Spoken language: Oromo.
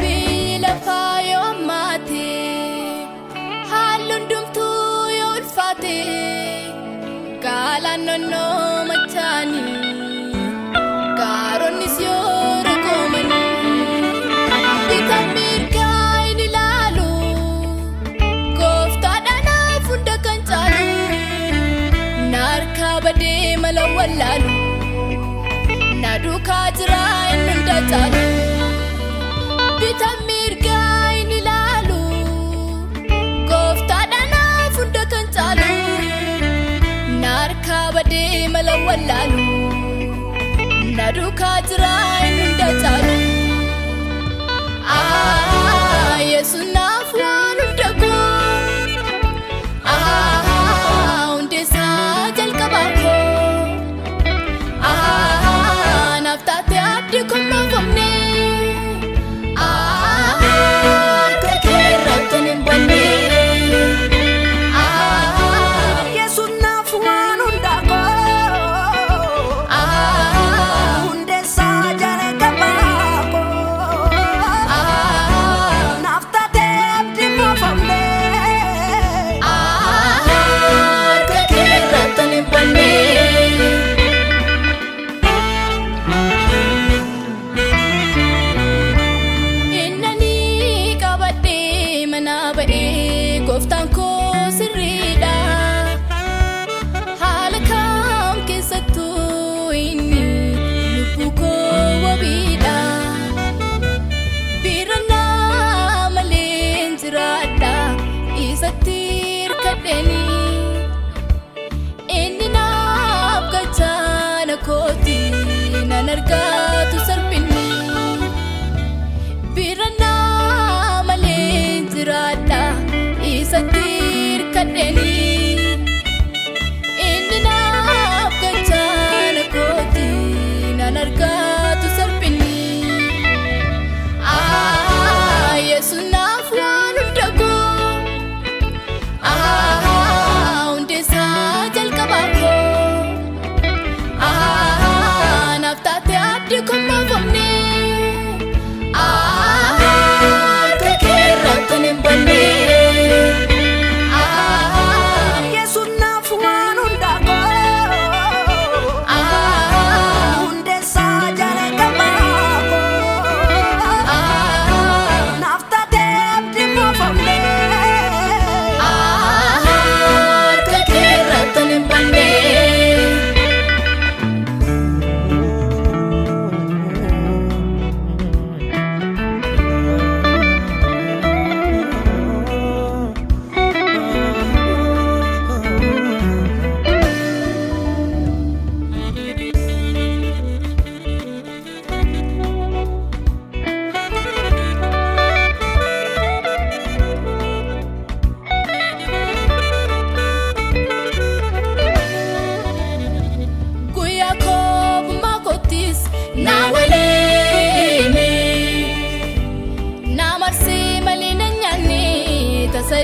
Biyyi lafaa yoo ammaate, haalli hundumtuu yoo ulfaate, gaalaan nonnoo machaanii, gaaronnis yoo rakoomanii, bitaan mirgaa hin ilaalu, gooftaadhaan naaf hunda kan caalu, na harkaa badee mala wallaalu, na duukaa jira inni hunda caalu. Bitaan mirgaa hin ilaalu, gooftaadhaan naaf hunda kan caalu, na harkaa badee mala wallaalu, na duukaa jira inni hunda caalu. Ah, Yesuus naaf waan hunda koo, ah, hundeessaa jalqabaa koo. Ah, naaf taate abdii kun moofamne. Ah, harka kee irratti hin banne. Ah, Yesuus naaf waan hunda koo. ah, Hundeessaa jalqabaa koo. ah, Naaf taatee abdii moofamne. ah, harka kee irratti hin banne. Innanii qabadhee mana ba'ee gooftaan koo sirriidha. Haala kam keessattuu inni lubbuu koo wabiidha. Birannaa malee hin jiraadha isatti hirkadheeni. Inni naaf gachaana kooti nan argatu salphinni. Birannaa malee hin jiraadha isatti hirkadheeni. Inni naaf gachaana kooti nan argatu salphinni. Ah, Yesuus naaf waan hunda koo. Ah, hundeessaa jalqabaa koo. Ah, naaf taate abdii kun moofamne. Ah, harka kee irratti hin banne. Ah, Yesuus naaf waan hunda koo. ah, Hundeessaa jalqabaa koo. ah, Naaf taatee abdii moofamne. ah, harka kee irratti hin banne. Guyyaa koobummaa kootis na waliini. Na marsii malee na nyaanne tasa.